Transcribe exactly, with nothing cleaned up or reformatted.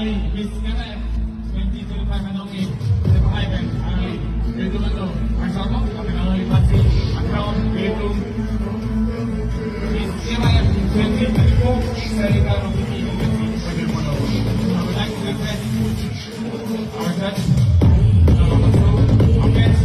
Miss Kerala twenty twenty-five anong ke, sepakai pen, ah, itu betul. Asal mo, kami kalau lipasi, account, itu. Miss Kerala twenty twenty-four, Sarita Rosidi, bagaimana? I would like to request our judge, uh, to comment,